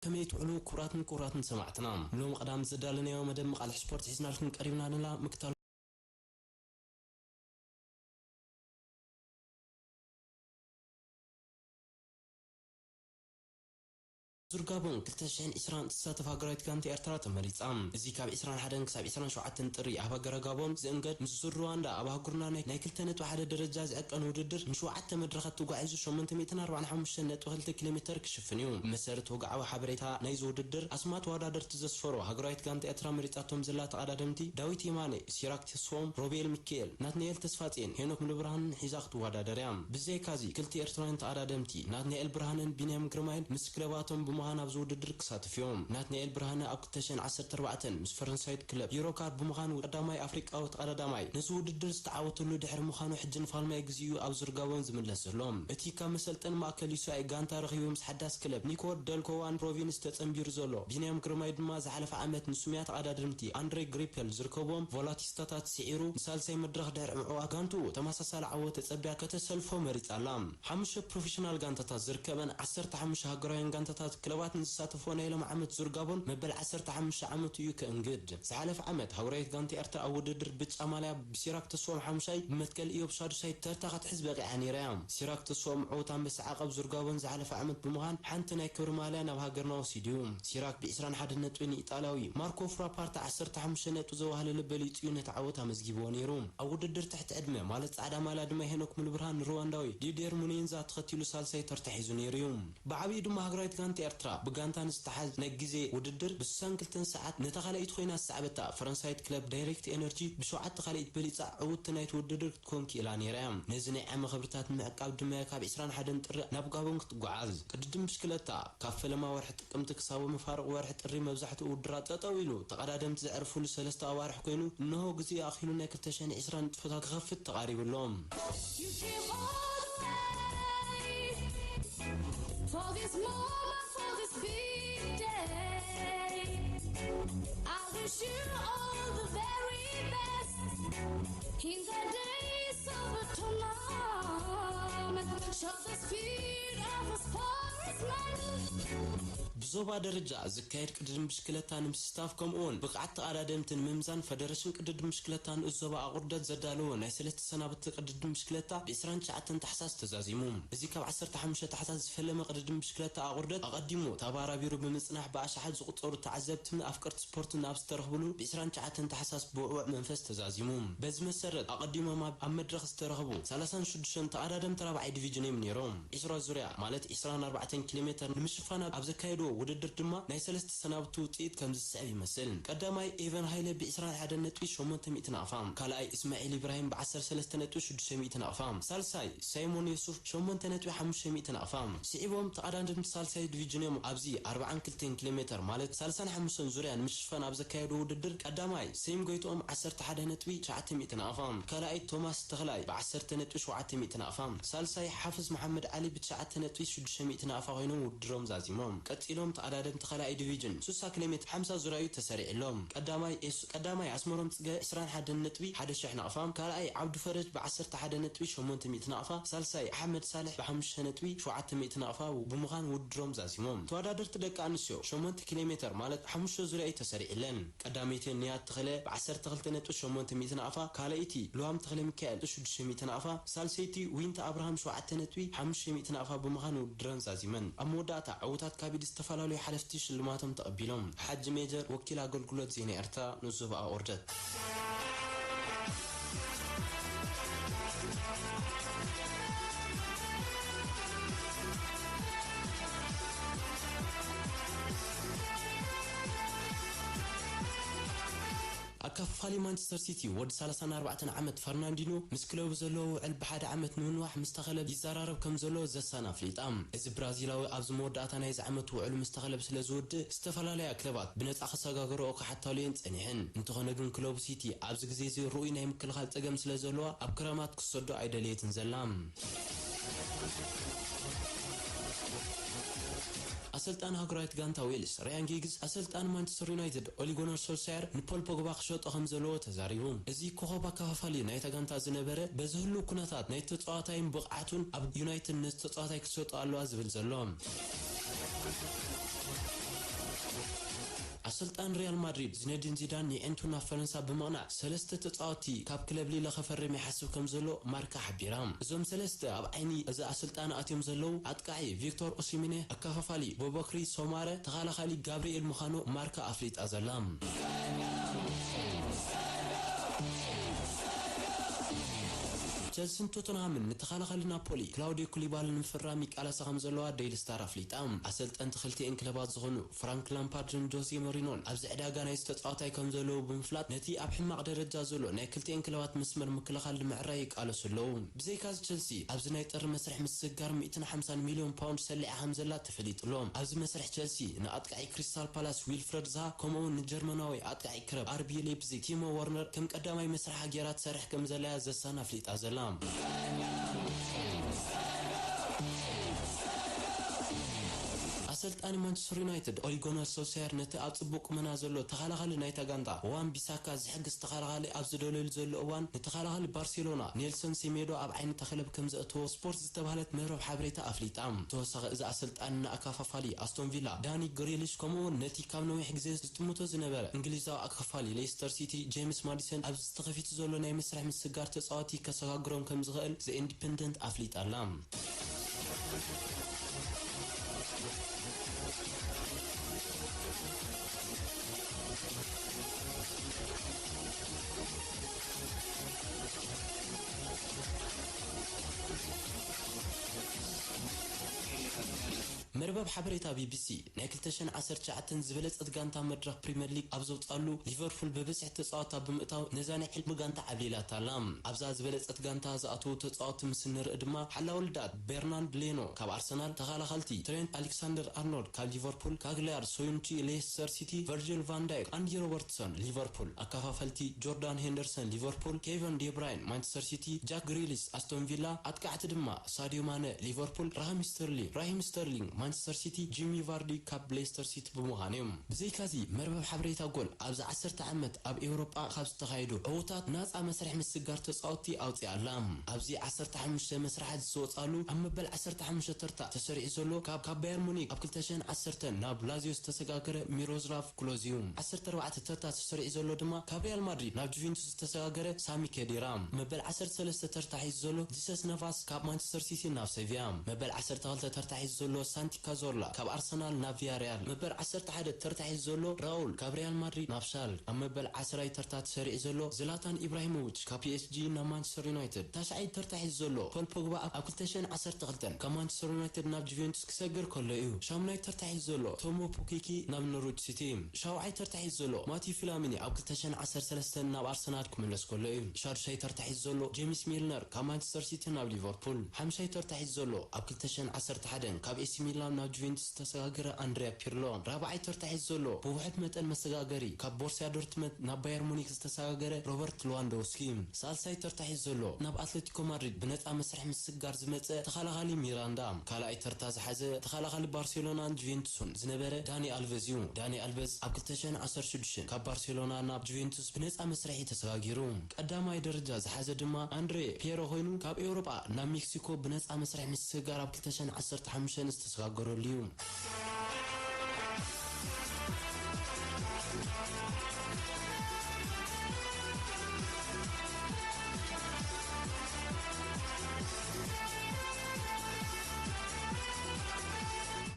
ከመይ ትውዕሉ ክቡራትን ክቡራትን ሰማዕትና? ሎም ቀዳም ዘዳለናዮ መደብ መቓልሕ ስፖርት ሒዝናልኩም ቀሪብና ኣለና። ምክታል ዙር ጋቦን ክልተ ሽሕን ዕስራን እትሳተፍ ሃገራዊት ጋንታ ኤርትራ ተመሪጻ። እዚ ካብ ዕስራን ሓደን ክሳብ ዕስራን ሸውዓተን ጥሪ ኣብ ሃገረ ጋቦን ዝእንገድ፣ ምስ ዙር ሩዋንዳ ኣብ ኣህጉርና ናይ፣ ናይ ክልተ ነጥቢ ሓደ ደረጃ ዝዕቀን ውድድር፣ ንሸውዓተ መድረኻት ተጓዒዙ ሸሞንተ ሚእትን ኣርባዓን ሓሙሽተን ነጥቢ ክልተ ኪሎ ሜተር ክሽፍን እዩ። ብመሰረት ወግዓዊ ሓበሬታ ናይዚ ውድድር፣ ኣስማት ተወዳደርቲ ዘስፈሮ ሃገራዊት ጋንታ ኤርትራ መሪጻቶም ዘላ ተቐዳደምቲ፣ ዳዊት የማነ፣ ሲራክ ተስፎም፣ ሮቤል ሚካኤል፣ ናትናኤል ተስፋጼን ሄኖክ ሙሉብርሃንን ሒዛ ክትወዳደር እያ። ብዘይካዚ፣ ክልተ ኤርትራውያን ተቐዳደምቲ፣ ናትናኤል ብርሃነን ቢንያም ግርማይን፣ ምስ ክለባቶም ብምዃን ኣብዚ ውድድር ክሳተፉ እዮም። ናትናኤል ብርሃነ ኣብ ክልተ ሽሕን ዓሰርተ ኣርባዕተን ምስ ፈረንሳይት ክለብ ዩሮካር ብምዃን ቀዳማይ ኣፍሪቃዊ ተቐዳዳማይ ነዚ ውድድር ዝተዓወተሉ ድሕሪ ምዃኑ፣ ሕጂ ንፋልማይ ግዜኡ ኣብ ዙር ጋቦን ዝምለስ ዘሎ። እቲ ካብ መሰልጠኒ ማእከል ዩሲኣይ ጋንታ ረኺቡ ምስ ሓዳስ ክለብ ኒኮ ደልኮዋን ፕሮቪንስ ተጸንቢሩ ዘሎ ቢንያም ግርማይ ድማ ዝሓለፈ ዓመት ንሱምያ ተቐዳደምቲ ኣንድሬ ግሪፐል ዝርከብዎም ቮላቲስታታት ስዒሩ ንሳልሳይ መድረኽ ድሕሪ ምዕዋት ጋንትኡ ተመሳሳሊ ዓወት ተጸቢያ ከተሰልፎ መሪጻ ኣላ። ሓሙሽተ ፕሮፌሽናል ጋንታታት ዝርከበን ዓሰርተ ሓሙሽተ ሃገራውያን ጋንታታት ክለባት ንዝሳተፎ ናይ ሎም ዓመት ዙር ጋቦን መበል ዓሰርተ ሓሙሽተ ዓመቱ እዩ ከእንግድ። ዝሓለፈ ዓመት ሃገራዊት ጋንታ ኤርትራ ኣብ ውድድር ብጫ ማልያ ብሲራክ ተስፎም ሓሙሻይ፣ ብመትከል ኢዮብ ሳዱሳይ ተርታ ክትሕዝ በቂዓ ነይራ እያ። ሲራክ ተስፎም ዕዉት ኣንበሳ ዓቐብ ዙር ጋቦን ዝሓለፈ ዓመት ብምዃን ሓንቲ ናይ ክብሪ ማልያ ናብ ሃገርና ወሲዱ እዩ። ሲራክ ብዕስራን ሓደን ነጥቢ ንኢጣልያዊ ማርኮ ፍራፓርታ ዓሰርተ ሓሙሽተ ነጥቢ ዘዋህለለ በሊጹ እዩ ነቲ ዓወት ኣመዝጊብዎ ነይሩ። ኣብ ውድድር ትሕቲ ዕድመ ማለት ጻዕዳ ማልያ ድማ ሄኖክ ሙሉብርሃን ንሩዋንዳዊ ዲዴር ሙኔንዛ ተኸቲሉ ሳልሳይ ተርታ ሒዙ ነይሩ እዩ። ብዓቢኡ ድማ ሃገራዊት ጋንታ ኤርትራ ብጋንታ ንዝተሓዝ ናይ ግዜ ውድድር ብስሳን ክልተን ሰዓት ነታ ካልኣይቲ ኮይና ዝሰዓበታ ፈረንሳይት ክለብ ዳይሬክት ኤነርጂ ብሸውዓተ ካልኣይቲ በሊጻ ዕውትቲ ናይቲ ውድድር ክትኮን ክኢላ ነይራ እያ። ነዚ ናይ ዓሚ ክብርታት ንምዕቃብ ድማ እያ ካብ ዕስራን ሓደን ጥሪ ናብ ጋቦን ክትጓዓዝ። ቅድድም ብሽክለታ ካብ ፈለማ ወርሒ ጥቅምቲ ክሳብ መፋርቕ ወርሒ ጥሪ መብዛሕትኡ ውድድራት ጠጠው ኢሉ ተቐዳደምቲ ዘዕርፉሉ ሰለስተ ኣዋርሕ ኮይኑ፣ እንሆ ግዜኡ ኣኺሉ ናይ ክልተ ሽሕን ዕስራን ንጥፈታት ክኸፍት ተቓሪቡ ኣሎ። You came all the way for this moment, for this big day. I wish you all the very best in the days of the tournament. Show the speed of a sportsman. ብዞባ ደረጃ ዝካየድ ቅድድም ብሽክለታ ንምስታፍ፣ ከምኡውን ብቕዓት ተቐዳደምቲ ንምምዛን፣ ፈደረሽን ቅድድም ብሽክለታ ንኡስ ዞባ ኣቑርደት ዘዳለዎ ናይ ሰለስተ ሰናብቲ ቅድድም ብሽክለታ ብ ዕስራን ትሽዓተን ታሕሳስ ተዛዚሙ። እዚ ካብ ዓሰርተ ሓሙሽተ ታሕሳስ ዝፈለመ ቅድድም ብሽክለታ ኣቑርደት፣ ኣቐዲሙ ተባራቢሩ ብምጽናሕ፣ ብኣሽሓት ዝቑጸሩ ተዓዘብትን ኣፍቀርቲ ስፖርትን ኣብ ዝተረኽብሉ፣ ብ ዕስራን ትሽዓተን ታሕሳስ ብውዕዉዕ መንፈስ ተዛዚሙ። በዚ መሰረት፣ ኣቐዲሞም ኣብ፣ ኣብ መድረኽ ዝተረኽቡ ሰላሳን ሽዱሽተን ተቐዳደምቲ ራብዓይ ዲቪዥን እዮም ነይሮም። ዕስራ ዙርያ፣ ማለት ዕስራን ኣርባዕተን ኪሎ ሜተር ንምሽፋን ኣብ፣ ኣብ ዘካየድዎ ውድድር ድማ፣ ናይ ሰለስተ ሰናብቲ ውጽኢት ከምዚ ዝስዕብ ይመስል። ቀዳማይ፣ ኤቨን ሃይለ ብ ዕስራን ሓደን ነጥቢ ሸሞንተ ሚእቲ ናቕፋ። ካልኣይ፣ እስማዒል ኢብራሂም ብ ዓሰርተ ሰለስተ ነጥቢ ሽዱሽተ ሚእቲ ናቕፋ። ሳልሳይ፣ ሳይሞን ዮሱፍ ሸሞንተ ነጥቢ ሓሙሽተ ሚእቲ ናቕፋ። ስዒቦም ተቐዳደምቲ ሳልሳይ ዲቪዥን እዮም ኣብዚ ኣርባዓን ክልተን ኪሎ ሜተር፣ ማለት ሰላሳን ሓሙሽተን ዙርያ ንምሽፋን ኣብ ዘካየድዎ ውድድር ቀዳማይ፣ ሰይም ጎይትኦም ዓሰርተ ሓደ ነጥቢ ትሽዓተ ሚእቲ ናቕፋ። ካልኣይ፣ ቶማስ ተኽላይ ብ ዓሰርተ ነጥቢ ሸውዓተ ሚእቲ ናቕፋ። ሳልሳይ፣ ሓፍዝ መሓመድ ዓሊ ብ ትሽዓተ ነጥቢ ሽዱሽተ ሚእቲ ናቕፋ ኮይኖም ውድድሮም ዛዚሞም። ቀጺሎም ተቐዳደምቲ ካልኣይ ዲቪዥን ሱሳ ኪሎ ሜትር ሓምሳ ዙርያ እዩ ተሰሪዕሎም። ቀዳማይ ኤስ-፣ ቀዳማይ ኣስመሮም ጽገ ዕስራን ሓደን ነጥቢ ሓደ ሽሕ ናቕፋ፣ ካልኣይ ዓብዱ ፈረጅ ብ ዓሰርተ ሓደ ነጥቢ ሸሞንተ ሚእቲ ናቕፋ፣ ሳልሳይ ኣሕመድ ሳልሕ ብ ሓሙሽተ ነጥቢ ሸውዓተ ሚእቲ ናቕፋ ብምዃን ውድድሮም ዛዚሞም። ተወዳደርቲ ደቂ ኣንስትዮ ሸሞንተ ኪሎ ሜተር ማለት ሓሙሽተ ዙርያ እዩ ተሰሪዕለን። ቀዳመይቲ ንያት ተኽለ ብ ዓሰርተ ክልተ ነጥቢ ሸሞንተ ሚእቲ ናቕፋ፣ ካልኣይቲ ልዋም ተኽለ ሚካኤል ሽዱሽተ ሚእቲ ናቕፋ፣ ሳልሰይቲ ዊንታ ኣብርሃም ሸውዓተ ነጥቢ ሓሙሽተ ሚእቲ ናቕፋ ብምዃን ውድድረን ዛዚመን። ኣብ መወዳእታ ዕዉታት ካቢድ ዝተፈላለዩ ሓለፍቲ ሽልማቶም ተቐቢሎም። ሓጂ ሜጀር፣ ወኪል ኣገልግሎት ዜና ኤርትራ ንዞባ ኣቑርደት። ኣከፋፋሊ ማንቸስተር ሲቲ፣ ወዲ ሰላሳን ኣርባዕተን ዓመት ፈርናንዲኖ፣ ምስ ክለቡ ዘለዎ ውዕል ብሓደ ዓመት ንምንዋሕ ምስታ ክለብ ይዘራረብ ከም ዘሎ ዘሳን ኣፍሊጣ። እዚ ብራዚላዊ ኣብዚ መወዳእታ ናይዚ ዓመት ውዕሉ ምስታ ክለብ ስለ ዝውድእ፣ ዝተፈላለያ ክለባት ብነጻ ክሰጋገርኦ ክሓታሉ እየን ጸኒሐን። እንተኾነ ግን ክለቡ ሲቲ ኣብዚ ግዜ እዚ ርኡይ ናይ ምክልኻል ጸገም ስለ ዘለዋ፣ ኣብ ክረማት ክትሰዶ ኣይደለየትን ዘላ። ኣሰልጣኒ ሃገራዊት ጋንታ ዌልስ ራያን ጊግስ፣ ኣሰልጣኒ ማንቸስተር ዩናይትድ ኦሊ ጉናር ሶልሻየር ንፖል ፖግባ ክሸጦ ከም ዘለዎ ተዛሪቡ። እዚ ኮኸብ ኣከፋፋሊ ናይታ ጋንታ ዝነበረ፣ በዚ ህሉው ኩነታት ናይ ተጻዋታይን ብቕዓቱን ኣብ ዩናይትድ ነቲ ተጻዋታይ ክትሸጦ ኣለዋ ዝብል ዘሎ። ኣሰልጣኒ ሪያል ማድሪድ ዚነዲን ዚዳን የዒንቱ ናብ ፈረንሳ ብምቕናዕ፣ ሰለስተ ተጻወትቲ ካብ ክለብ ሊለ ከፈርም ይሓስብ ከም ዘሎ ማርካ ሓቢራ። እዞም ሰለስተ ኣብ ዓይኒ እዚ ኣሰልጣኒ ኣትዮም ዘለዉ፣ ኣጥቃዒ ቪክቶር ኦሲሚኔ፣ ኣከፋፋሊ ቦቦክሪ ሶማረ፣ ተኸላኻሊ ጋብሪኤል ምዃኑ ማርካ ኣፍሊጣ ዘላ። ቸልሲን ቶተንሃምን ንተኸላኻሊ ናፖሊ ክላውዲዮ ኩሊባሊ ንምፍራም ይቃለሳ ከም ዘለዋ ዴይሊ ስታር ኣፍሊጣ። ኣሰልጠንቲ ክልቲኤን ክለባት ዝኾኑ ፍራንክ ላምፓርድን ጆዜ ሞሪኖን ኣብዚ ዕዳጋ ናይዚ ተጻዋታይ ከም ዘለዉ ብምፍላጥ፣ ነቲ ኣብ ሕማቕ ደረጃ ዘሎ ናይ ክልቲኤን ክለባት መስመር ምክልኻል ንምዕራይ ይቃለሱ ኣለዉ። ብዘይካዚ፣ ቸልሲ ኣብዚ ናይ ጥሪ መስርሕ ምስግጋር ሚእትን ሓምሳን ሚልዮን ፓውንድ ሰሊዓ ከም ዘላ ተፈሊጡ ኣሎ። ኣብዚ መስርሕ፣ ቸልሲ ንኣጥቃዒ ክሪስታል ፓላስ ዊልፍረድ ዛሃ፣ ከምኡውን ንጀርመናዊ ኣጥቃዒ ክለብ ኣርቢ ሌፕዚግ ቲሞ ወርነር ከም ቀዳማይ መስርሓ ገይራ ትሰርሕ ከም ዘላ እያ ዘሳን ኣፍሊጣ ዘላ። ኣሰልጣኒ ማንቸስተር ዩናይትድ ኦሊጎነር ሶልሻየር ነቲ ኣብ ጽቡቕ ቁመና ዘሎ ተኸላኻሊ ናይታ ጋንታ ዋን ቢሳካ ዝሕግዝ ተኸላኻሊ ኣብ ዝደለየሉ ዘሎ እዋን፣ ንተኸላኻሊ ባርሴሎና ኔልሰን ሴሜዶ ኣብ ዓይኒ እታ ክለብ ከም ዘእተዎ ስፖርት ዝተባህለት መርበብ ሓበሬታ ኣፍሊጣ። ተወሳኺ፣ እዚ ኣሰልጣኒ ንኣከፋፋሊ ኣስቶን ቪላ ዳኒ ግሪሊሽ፣ ከምኡውን ነቲ ካብ ነዊሕ ግዜ ዝጥምቶ ዝነበረ እንግሊዛዊ ኣከፋፋሊ ሌስተር ሲቲ ጄምስ ማዲሰን ኣብዚ ተኸፊቱ ዘሎ ናይ መስርሕ ምስግጋር ተጻወቲ ከሰጋግሮም ከም ዝኽእል ዘ ኢንዲፐንደንት ኣፍሊጣ ኣላ። መርበብ ሓበሬታ ቢቢሲ፣ ናይ ክልተ ሽሕን ዓሰርተ ትሽዓተን ዝበለጸት ጋንታ መድረኽ ፕሪምየር ሊግ ኣብ ዘውጻሉ፣ ሊቨርፑል ብብዝሒ ተጻወታ ብምእታው ነዛ ናይ ሕልሚ ጋንታ ዓብሊላታ ኣላ። ኣብዛ ዝበለጸት ጋንታ ዝኣተዉ ተጻወቲ ምስ እንርኢ ድማ፣ ሓላዊ ልዳት ቤርናርድ ሌኖ ካብ ኣርሰናል፣ ተኸላኸልቲ ትሬንት ኣሌክሳንደር ኣርኖልድ ካብ ሊቨርፑል፣ ካግሊያር ሶዩንቺ ሌስተር ሲቲ፣ ቨርጂል ቫን ዳይክ፣ ኣንዲ ሮበርትሰን ሊቨርፑል፣ ኣከፋፈልቲ ጆርዳን ሄንደርሰን ሊቨርፑል፣ ኬቨን ዴብራይን ማንቸስተር ሲቲ፣ ጃክ ግሪሊስ ኣስቶን ቪላ፣ ኣጥቃዕቲ ድማ ሳዲዮ ማነ ሊቨርፑል፣ ራሂም ስተርሊንግ ራሂም ስተርሊንግ ማንቸስተር ሲቲ፣ ጂሚ ቫርዲ ካብ ሌስተር ሲቲ ብምዃን እዮም። ብዘይካዚ፣ መርበብ ሓበሬታ ጎል ኣብዚ ዓሰርተ ዓመት ኣብ ኤውሮጳ ካብ ዝተኻየዱ ዕዉታት ናጻ መስርሕ ምስግጋር ተጻወትቲ ኣውጺኣ ኣላ። ኣብዚ ዓሰርተ ሓሙሽተ መስርሓት ዝተወጻሉ ኣብ መበል ዓሰርተ ሓሙሽተ ተርታ ተሰሪዑ ዘሎ ካብ ካብ ባየር ሙኒክ ኣብ ክልተ ሽሕን ዓሰርተን ናብ ላዚዮ ዝተሰጋገረ ሚሮስላቭ ክሎዝ እዩ። ዓሰርተ ኣርባዕተ ተርታ ተሰሪዑ ዘሎ ድማ ካብ ሪያል ማድሪድ ናብ ጁቬንቱስ ዝተሰጋገረ ሳሚ ኬዴራ። መበል ዓሰርተ ሰለስተ ተርታ ሒዙ ዘሎ ጂሰስ ነቫስ ካብ ማንቸስተር ሲቲ ናብ ሴቪያ። መበል ዓሰርተ ክልተ ተርታ ሒዙ ዘሎ ሳንቲ ካዞርላ ካብ ኣርሰናል ናብ ቪያሪያል። መበል ዓሰርተ ሓደ ተርታ ሒዙ ዘሎ ራውል ካብ ሪያል ማድሪድ ናብ ሻልክ። ኣብ መበል ዓስራይ ተርታ ተሰሪዑ ዘሎ ዝላታን ኢብራሂሞቪች ካብ ፒኤስጂ ናብ ማንቸስተር ዩናይትድ። ታሽዓይ ተርታ ሒዙ ዘሎ ፖል ፖግባ ኣብ ክልተ ሽሕን ዓሰርተ ክልተን ካብ ማንቸስተር ዩናይትድ ናብ ጁቬንቱስ ክሰግር ከሎ እዩ። ሻሙናይ ተርታ ሒዙ ዘሎ ቶሞ ፑኪኪ ናብ ኖርዊች ሲቲ። ሻውዓይ ተርታ ሒዙ ዘሎ ማቲዩ ፊላሚኒ ኣብ ክልተ ሽሕን ዓሰርተ ሰለስተን ናብ ኣርሰናል ክምለስ ከሎ እዩ። ሻዱሻይ ተርታ ሒዙ ዘሎ ጄምስ ሚልነር ካብ ማንቸስተር ሲቲ ናብ ሊቨርፑል። ሓምሻይ ተርታ ሒዙ ዘሎ ኣብ ክልተ ሽሕን ዓሰርተ ሓደን ካብ ኤሲ ሚላን ናብ ጁቬንቱስ ዝተሰጋገረ ኣንድሪያ ፒርሎ። ራብዓይ ተርታ ሒዙ ዘሎ ብውሑድ መጠን መሰጋገሪ ካብ ቦርሲያ ዶርትመንድ ናብ ባየር ሙኒክ ዝተሰጋገረ ሮበርት ሌዋንዶውስኪ። ሳልሳይ ተርታ ሒዙ ዘሎ ናብ ኣትሌቲኮ ማድሪድ ብነጻ መስርሕ ምስግጋር ዝመጸ ተኸላኻሊ ሚራንዳ። ካልኣይ ተርታ ዝሓዘ ተኸላኻሊ ባርሴሎናን ጁቬንቱስን ዝነበረ ዳኒ ኣልቨዝ እዩ። ዳኒ ኣልቨዝ ኣብ ክልተ ሽሕን ዓሰርተ ሽዱሽተን ካብ ባርሴሎና ናብ ጁቬንቱስ ብነጻ መስርሕ እዩ ተሰጋጊሩ። ቀዳማይ ደረጃ ዝሓዘ ድማ ኣንድሬ ፒየሮ ኮይኑ፣ ካብ ኤውሮጳ ናብ ሜክሲኮ ብነጻ መስርሕ ምስግጋር ኣብ ክልተ ሽሕን ዓሰርተ ሓሙሽተን ዝተሰጋገረሉ እዩ።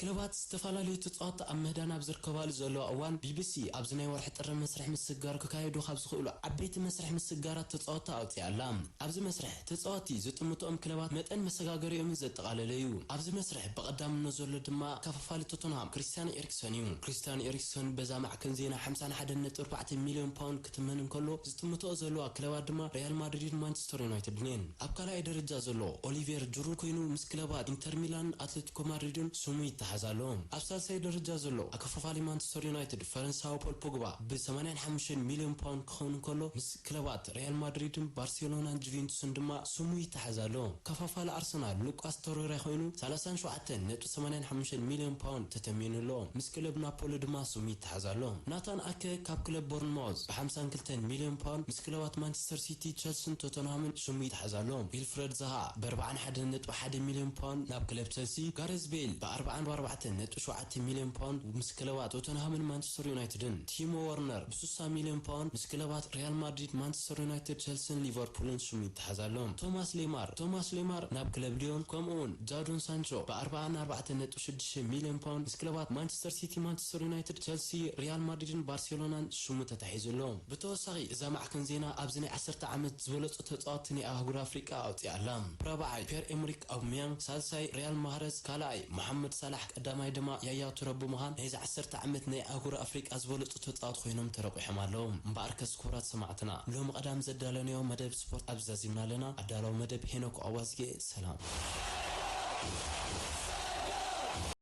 ክለባት ዝተፈላለዩ ተጻወትቲ ኣብ ምህዳን ኣብ ዝርከባሉ ዘለዋ እዋን፣ ቢቢሲ ኣብዚ ናይ ወርሒ ጥሪ መስርሕ ምስግጋር ክካየዱ ካብ ዝኽእሉ ዓበይቲ መስርሕ ምስግጋራት ተጻወትቲ ኣውጺኣ ኣላ። ኣብዚ መስርሕ ተጻወትቲ ዝጥምትኦም ክለባት መጠን መሰጋገሪኦምን ዘጠቓለለ እዩ። ኣብዚ መስርሕ ብቐዳምነት ዘሎ ድማ ኣከፋፋሊ ቶተንሃም ክሪስቲያን ኤሪክሰን እዩ። ክሪስቲያን ኤሪክሰን በዛ ማዕከን ዜና ሓምሳን ሓደን ነጥቢ ኣርባዕተ ሚልዮን ፓውንድ ክትመን እንከሎ፣ ዝጥምትኦ ዘለዋ ክለባት ድማ ሪያል ማድሪድን ማንቸስተር ዩናይትድን እየን። ኣብ ካልኣይ ደረጃ ዘሎ ኦሊቬር ጅሩድ ኮይኑ፣ ምስ ክለባት ኢንተር ሚላን ኣትሌቲኮ ማድሪድን ስሙ ይተሓዝ ኣሎ። ኣብ ሳልሳይ ደረጃ ዘሎ ኣከፋፋሊ ማንቸስተር ዩናይትድ ፈረንሳዊ ፖል ፖግባ ብ ሰማንያን ሓሙሽተን ሚልዮን ፓውንድ ክኸውን እንከሎ፣ ምስ ክለባት ሪያል ማድሪድን ባርሴሎናን ጁቬንቱስን ድማ ስሙ ይተሓዝ ኣሎ። ከፋፋሊ ኣርሰናል ሉቃስ ቶሬራ ኮይኑ ሰላሳን ሸውዓተን ነጥቢ ሰማንያን ሓሙሽተን ሚልዮን ፓውንድ ተተሚኑ ኣሎ። ምስ ክለብ ናፖሊ ድማ ስሙ ይተሓዝ ኣሎ። ናታን ኣከ ካብ ክለብ ቦርንማውዝ ብ ሓምሳን ክልተን ሚልዮን ፓውንድ ምስ ክለባት ማንቸስተር ሲቲ፣ ቸልሲን ቶተንሃምን ሽሙ ይተሓዝ ኣሎ። ዊልፍረድ ዛሃ ብ ኣርባዓን ሓደን ነጥቢ ሓደ ሚልዮን ፓውንድ ናብ ክለብ ቸልሲ፣ ጋረዝ ቤል ብ ኣርባዓን ኣርባዕተ ነጥቢ ሸውዓተ ሚልዮን ፓውንድ ምስ ክለባት ቶተንሃምን ማንቸስተር ዩናይትድን። ቲሞ ወርነር ብ ስሳ ሚልዮን ፓውንድ ምስ ክለባት ሪያል ማድሪድ፣ ማንቸስተር ዩናይትድ፣ ቸልሲን ሊቨርፑልን ሽሙ ይተሓዝ ኣሎ። ቶማስ ሌማር ቶማስ ሌማር ናብ ክለብ ሊዮን፣ ከምኡ እውን ጃዶን ሳንቾ ብ ኣርባዓን ኣርባዕተ ነጥቢ ሽዱሽተ ሚልዮን ፓውንድ ምስ ክለባት ማንቸስተር ሲቲ፣ ማንቸስተር ዩናይትድ፣ ቸልሲ፣ ሪያል ማድሪድን ባርሴሎናን ሽሙ ተታሒዙ ኣሎ። ብተወሳኺ እዛ ማዕከን ዜና ኣብዚ ናይ ዓሰርተ ዓመት ዝበለጹ ተጻወትቲ ናይ ኣህጉር ኣፍሪቃ ኣውጺኣ ኣላ። ራብዓይ ፒየር ኤምሪክ ኣውብሚያንግ፣ ሳልሳይ ሪያድ ማህረዝ፣ ካልኣይ መሓመድ ሳላሕ፣ ቀዳማይ ድማ ያያ ቱረ ብምዃን ናይዚ ዓሰርተ ዓመት ናይ ኣህጉር ኣፍሪቃ ዝበለጹ ተጻወት ኮይኖም ተረቂሖም ኣለዉ። እምበኣርከስ ክቡራት ሰማዕትና፣ ሎሚ ቀዳም ዘዳለናዮ መደብ ስፖርት ኣብዚ ዛዚምና ኣለና። ኣዳላዊ መደብ ሄኖክ ኣዋዝጌ። ሰላም።